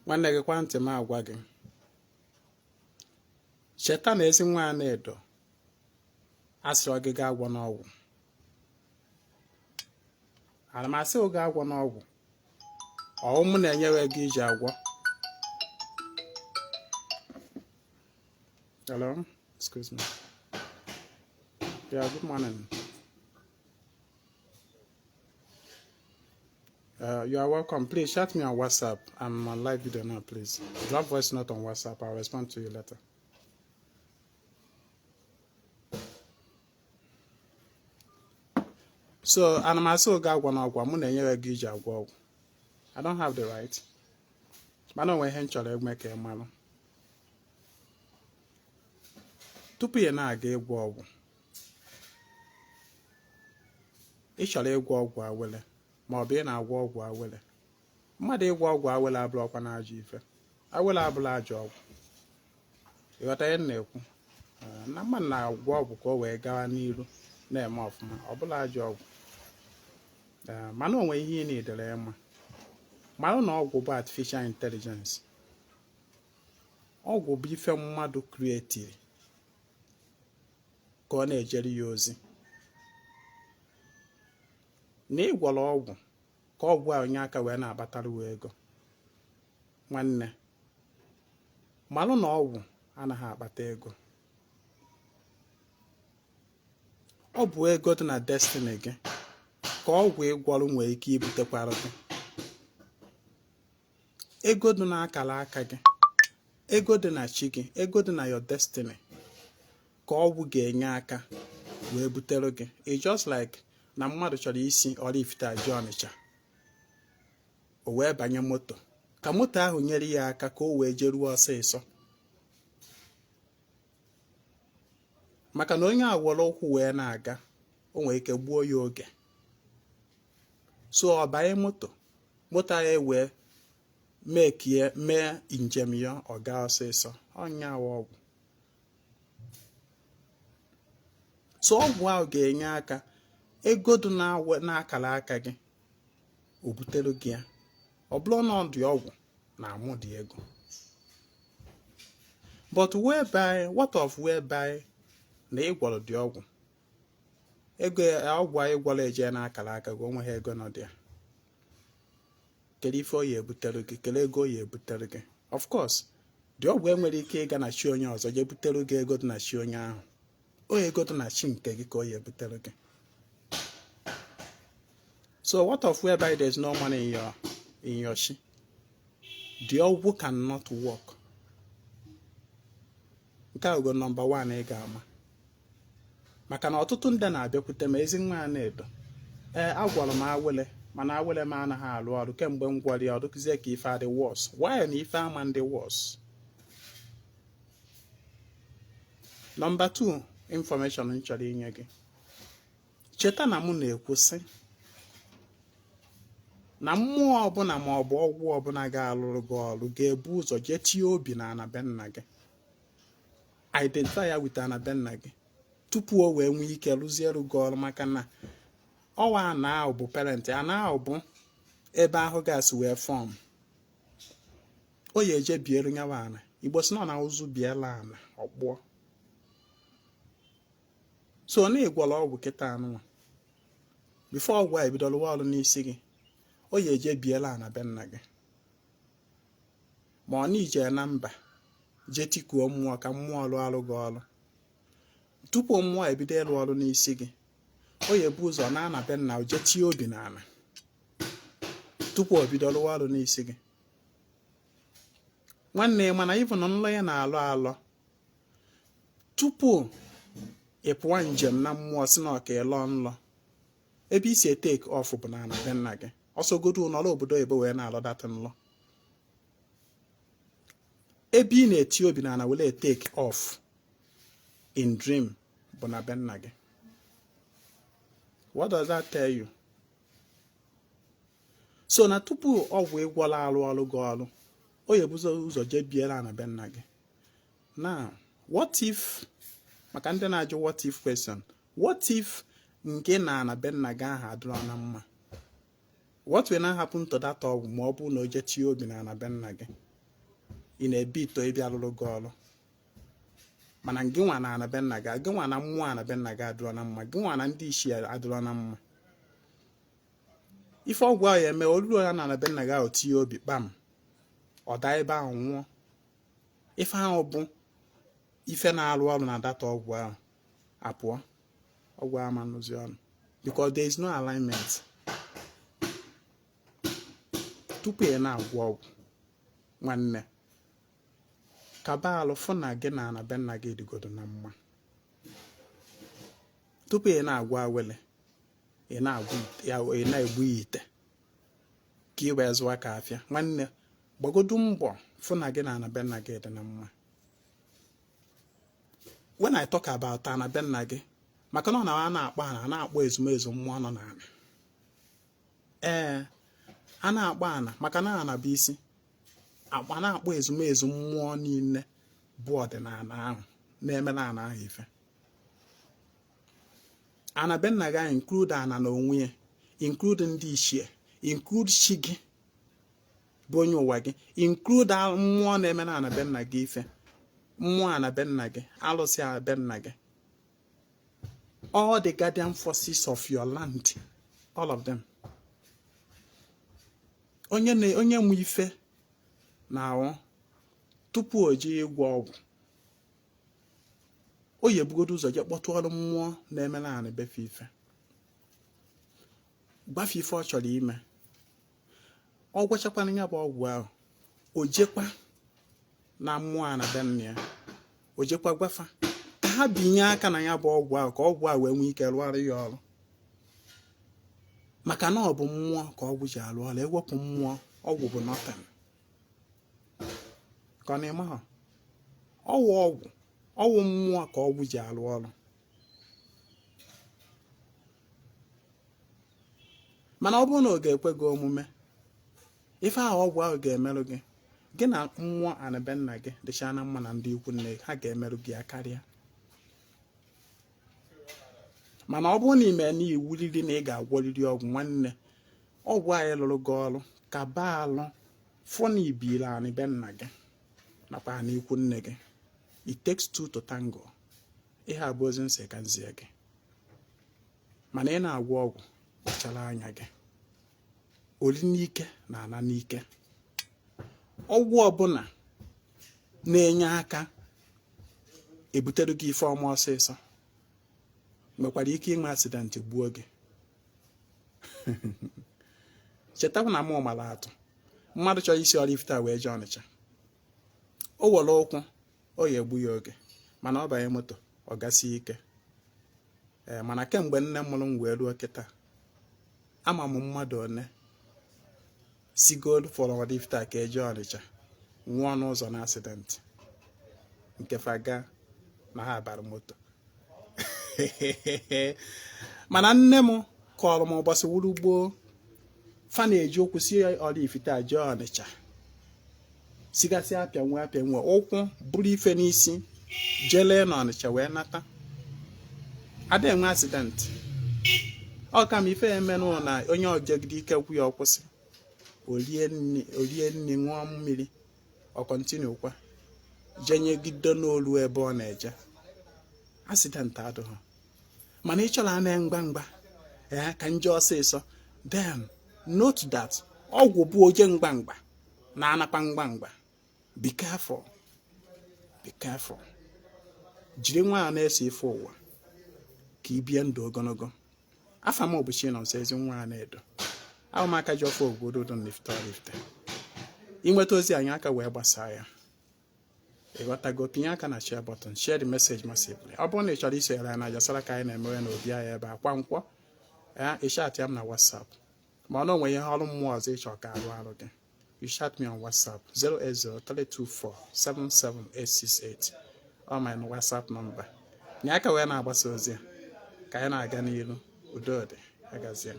Nwanne, gekwa ntị m agwa gị. Cheta na Ezinwa Anaedo asịrọ gị gaa agwọna ọgwụ. Ana m asị gị agwọna ọgwụ. Ọ mụ na-enyewe ego iji agwọ. Hello, excuse me. Yeah, good morning. You are welcome. Please chat me on WhatsApp. I'm on live video now, please. Drop voice note on WhatsApp. I'll respond to you later. So, ana m asị gị agwọna ọgwụ, mụ na-enyewe ego iji agwọ ọgwụ. I don't have the right. Mana o nwe ihe m chọrọ ime ka ị malụ. Tupu ị na-aga ịgwọ ọgwụ, ị chọrọ ịgwọ ọgwụ awele ma ọ bụ ị na-agwọ ọgwụ awele. Mmadụ ịgwọ ọgwụ awele abụrọkwa na ajọ ife. Awele abụrọ ajọ ọgwụ. Ịghọta ihe m na-ekwu? Na mmadụ na-agwọ ọgwụ ka o wee gawa n'iru na-eme ọfụma, ọ bụrọ ajọ ọgwụ. Mana o nwere ihe ị na-edere ịma. Mara na ọgwụ bụ artificial intelligence. Ọgwụ bụ ife mmadụ creatiri ka ọ na-ejere ya ozi. Na ị gwọrọ ọgwụ ka ọgwụ a nye aka wee na-abatara wee ego. Nwanne, malụ na ọgwụ anaghị akpata ego. Ọ bụ ego dị na destiny gị ka ọgwụ ị gwọrọ nwere ike ibutekwara gị. Ego dị n'akara aka gị, ego dị na chi gị, ego dị na your destiny ka ọgwụ ga-enye aka wee butere gị. It's just like na mmadụ chọrọ isi Oraifite aje Ọnịcha, o wee banye moto ka moto ahụ nyere ya aka ka o wee jeruo ọsịsọ, maka na onye a were ụkwụ wee na-aga, o nwere ike gbuo ya oge. So ọ banye moto, moto ahụ ewee mekie mee njem ya ọ gaa ọsịsọ. Ọ nya wụ ọgwụ. So ọgwụ ahụ ga-enye aka ego dị n'akara aka gị, o butere gị ya. Ọ bụrụ na ọ dị ọgwụ na-amụ dị ego. But whereby, what of whereby na ị gwọrọ dị ọgwụ, ego ọgwụ anyị gwọrọ eje n'akara aka gị, o nweghị ego nọ dị ya. Kedu ife ọ ya ebutere gị? Kedu ego ọ ya ebutere gị? Of course, dị ọgwụ enwere ike ịga na chi onye ọzọ jee butere gị ego dị na chi onye ahụ. O ego dị na chi nke gị ka ọ ya ebutere gị. So what of whereby there is no money in your chi? The ọgwụ cannot work. Nke a go number one ị ga-ama, maka na ọtụtụ ndị na-abịakwute m, Ezinwa Anaedo, ee, agwọrọ m awele, mana awele m anaghị alụ ọrụ. Kemgbe m gwọrọ ya, ọ dịkụzie ka ife adị worse. Why na ife ama ndị worse? Number 2 information m chọrọ inye gị: cheta na mụ na-ekwu sị na mmụọ ọbụla ma ọ bụ ọgwụ ọbụla ga-alụrụ gị ọrụ ga-ebu ụzọ jee tie obi na ana be nna gị, identify ya with ana be nna gị, tupu o wee nwee ike rụziere gị ọrụ, maka na ọwa ana ahụ bụ parent, ana ahụ bụ ebe ahụ gasị wee form. O ya eje biere nyawa ana. Igbo si na ọ na ụzụ biela ana ọkpụọ. So na ịgwọrọ ọgwụ kịta anụnwa, before ọgwụ a ebido rụwa ọrụ n'isi gị, o ya eje biela ana be nna gị, ma ọ na ije na mba jee tikuo mmụọ ka mmụọ rụọ ọrụ gị ọrụ. Tupu mmụọ ebido ịrụ ọrụ n'isi gị, o ya ebu ụzọ na ana be nna jee tie obi n'ala tupu o bido rụwa ọrụ n'isi gị. Nwanne, mana even nlọ ya na-alọ alọ, tupu ị pụọ njem na mmụọ si na ọka ịlọ nlọ, ebe isi etake off bụ na ana be nna gị. Ọsọgodu nọrọ obodo oyibo wee na-alọ that nlọ, ebe ị na-eti obi na ana were take off in dream bụ na be nna gị. What does that tell you? So na tupu ọgwụ ịgwọla arụ ọrụ gị ọrụ, o ya ebuzo ụzọ jee biela na be nna gị. Now, what if, maka ndị na-ajụ what if question, what if nke na na be nna gị ahụ adịrọ na mma? What will now happen to that ọgwụ ma ọ bụrụ na o jee tie obi na ana be nna gị? Ị na-ebi ito ịbịa lụrụ gị ọrụ, mana gị nwa na ana be nna gị, gị nwa na mmụọ ana be nna gị adịrọ na mma, gị nwa na ndị ichie adịrọ na mma. Ife ọgwụ ahụ ya eme, olu ya na ana be nna gị ahụ tinye obi kpam, ọ daa ebe ahụ nwụọ. Ife ahụ bụ ife na-arụ ọrụ na data ọgwụ ahụ apụọ, ọgwụ ahụ ama nụzi ọnụ, because there is no alignment. Tupu ị na-agwọ ọgwụ, nwanne, kaba alụ fụ na gị na ana be nna gị dịgodo na mma. Tupu ị na-agwọ awele, ị na-egbu ya ite ka ị wee zụọ ka afịa, nwanne, gbagodu mbọ fụ na gị na ana be nna gị dị na mma. When I talk about ana be nna gị, maka na ọ na a na-akpọ ana, a na-akpọ ezumezu mmụọ nọ n'ala. Ee, a na-akpọ ana maka na ana bụ isi. A na-akpọ ezumezu mmụọ niile bụ ọdịnala ahụ na-emere ana ahụ ife. Ana be nna gị ahụ include ana na onwe ya, include ndị ichie, include chi gị bụ onye ụwa gị, include mmụọ na-eme na ana be nna gị ife, mmụọ ana be nna gị, alụsị ana be nna gị, all the guardian forces of your land, all of them. Onye na onye nwe ife na-ahụ, tupu o jee ịgwọ ọgwụ, o yi ebugodo ụzọ jee kpọtụọrụ mmụọ na-eme na anị befe ife, gbafe ife ọ chọrọ ime. Ọ gwachakwana ya bụ ọgwụ ahụ, o jekwa na mmụọ a na be nna ya, o jekwa gwafa ka ha binye aka na ya bụ ọgwụ ahụ, ka ọgwụ ahụ wee nwee ike rụọrọ ya ọrụ, maka na ọ bụ mmụọ ka ọgwụ ji arụ ọrụ. Ewepụ mmụọ, ọgwụ bụ nothing. Ka ọ na-eme ha ọwụ ọgwụ, ọwụ mmụọ ka ọgwụ ji arụ ọrụ. Mana ọ bụrụ na ọ ga-ekwe gị omume, ife ahụ ọgwụ ahụ ga-emerụ gị, gị na mmụọ ana be nna gị dịcha na mma na ndị ikwu nne ha ga-emerụ gị ya karịa. Mana ọ bụrụ na ime na iwuriri na ị ga-agwọrịrị ọgwụ, nwanne, ọgwụ anyị lụrụ gị ọrụ, ka baa alụ fụ na ibiri anị be nna gị nakwa anị ikwu nne gị. It takes two to tango. Ihe a bụ ozi nsị ka nzie gị. Mana ị na-agwọ ọgwụ, kpachara anya gị. Ori n'ike na ana n'ike. Ọgwụ ọbụla na-enye aka ebutere gị ife ọma ọsịsọ nwekwara ike inwe accident gbuo gị. Chetakwa na mụ mara atụ mmadụ chọrọ isi Oraifite a wee jee Ọnịcha, o were ụkwụ, o ya egbu ya oge, mana ọ banye moto, ọ gasie ike. Ee, mana kemgbe nne mụrụ m wee ruo kịta, ama m mmadụ one sigolu fọrọ Oraifite a ka eje Ọnịcha nwụọ n'ụzọ na accident nke faga na ha bara moto. Mana nne m kọrọ m ụbọchị wuru gboo fa na-eji ụkwụ si Oraifite a jee Ọnịcha, sigasị apịa nwe apịa nwe ụkwụ buru ife n'isi jelee n'Ọnịcha wee nata, ada enwe accident. Ọ ka ma ife ya emenụ na onye ojegide ike kwu ya ọkwụsị, orie nri, ṅụọ mmiri, ọ continue kwa jenyegide n'olu ebe ọ na-eje, accident adịghị. Mana ị chọrọ ame ngwa ngwa ee ka nje ọsịsọ, then note that ọgwụ bụ oje ngwa ngwa na anakwa ngwa ngwa. Be careful, be careful. Jiri nwa na-eso ife ụwa ka ị bie ndụ ogologo. Afa m bụ Chinonso Ezinwa Anaedo. Ahụ m aka ji ọfọ obodo dị n'Ifite Oraifite. Inweta ozi anyị aka wee gbasaa ya, ịghọtago? Tinye aka na share button, share the message massively. Ọ bụrụ na ị chọrọ isonyere anyị na Ajasara ka anyị na-emewe na obi anyị ebe a kwa nkwọ, ee, ị chat ya m na WhatsApp. Ma ọ na onwe ihe ọrụ mmụọ ọzọ ịchọ ka arụ arụ gị, you chat me on WhatsApp 08032477868, ọ my WhatsApp number. Nye aka wee na-agbasa ozi a ka anyị na-aga n'ilu. Udo dị, agazie.